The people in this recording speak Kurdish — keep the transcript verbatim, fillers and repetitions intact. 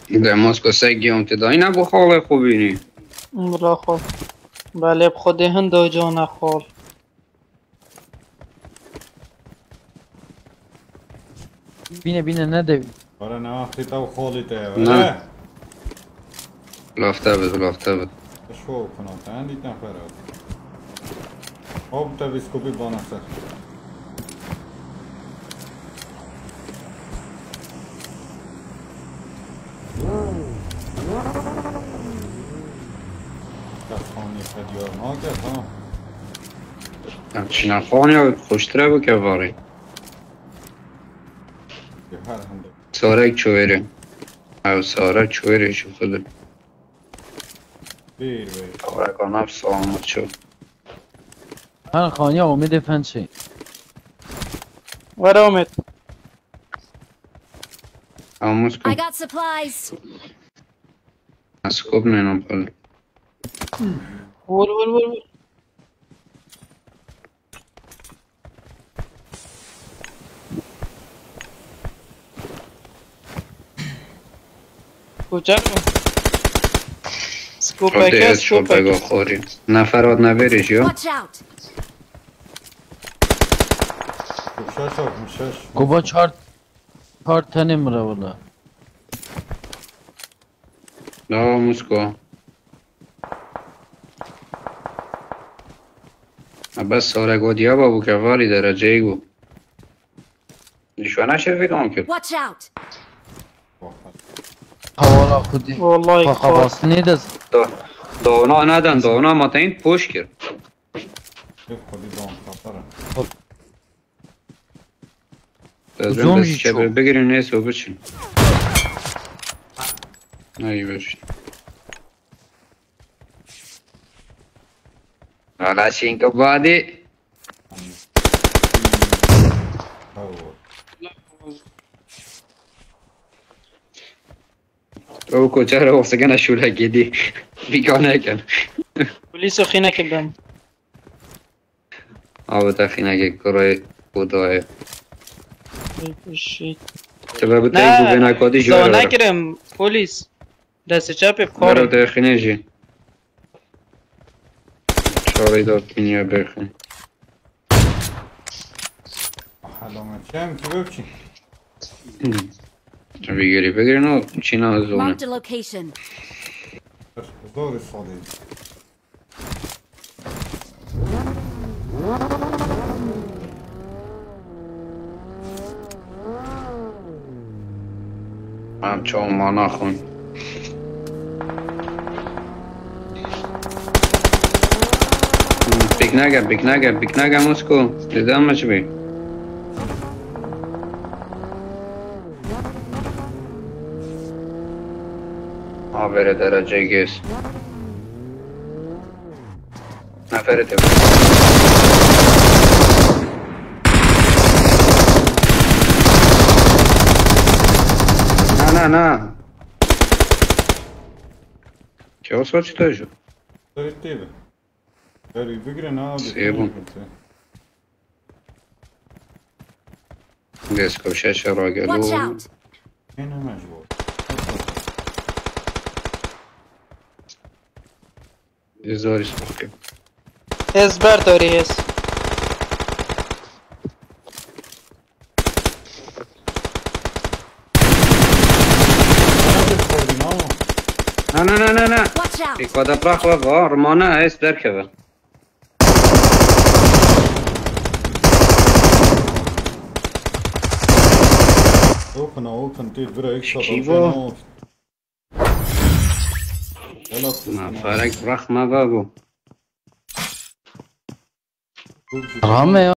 Demosko se giyon te dayî ne bu xalê xwe bînî. Bila xwe. Belê bi xwe dê hin do cana xal. Bîne, bîne, ne devî. Were ne wextê te û xalê te ye, Ne. were. Lafte bit, lafte bit. Şo kuna te endî te xera. Hop te vîskopî bana ser. Te xanî te diyar naket ha. Em çîna xanî xweştir e bi kevarê. Sarek çûyerê. Ew sarek çûyerê ji xwe de. Bêr be. Sarek anav salamê çû. Her xaniya Omêdê fen çê. Were Omêd. Amus ku. I got supplies. Skop ne nam pal. Vur, vur, vur, vur. Koçak mı? Skopeke, Hadi skopeke. Skopeke xorî. Nefer hat neverê jî ya. Watch out! Şaş olmuş, şaş. Kuba çar, çar tane mi ra wala? Devam Musko. Ha, bes sare go diya babu ke varî dereceyê go. Düşmana şefi kan kir. Watch out! Hawala xudi. Vallahi Xwe xabas nêdez. Da, dona neden, dona mateyin poş kir. Yok, xudi don kapara. Zom jî ço. Bigirin neyse o biçin. Ay ver. Hala şinka badi. O koçara olsa gene şule gidi. Bir gane gel. Polis o xînekê ben. Abi te xînekê kurê Xwedayê. Ay, shit. Ti ve bi Ne, teyk û vêna kadî ji zana were. Kirim, polis. Destê çepê bi Were karê. Te xînê jî. Çarê da tînya bêxîn. Helame, çem ki bevçî. Vîgirî bigirin û çîna zone. Marked a location. Zor sadê. Em çawa mana xwin. Pêk nake, pêk nake, pêk nake Mosko. Dide me çi bê? Avere derece gez. Nefere te. Na, na, na. Çawa saç tajo? Tabii değil. Tabii bigre na abi. Sebun. Desko şeşe ragelo. Watch out! Ene mecbur. Zor iş bakıyor. Ez ber dorî ez. Na, na, na, na, na. Watch out! Ê, kada bırak ve var, mana ez derkeve. Open, open, dude, bırak, Şikibo. Gel at. Ma, farek bırakma babu. Rame ya.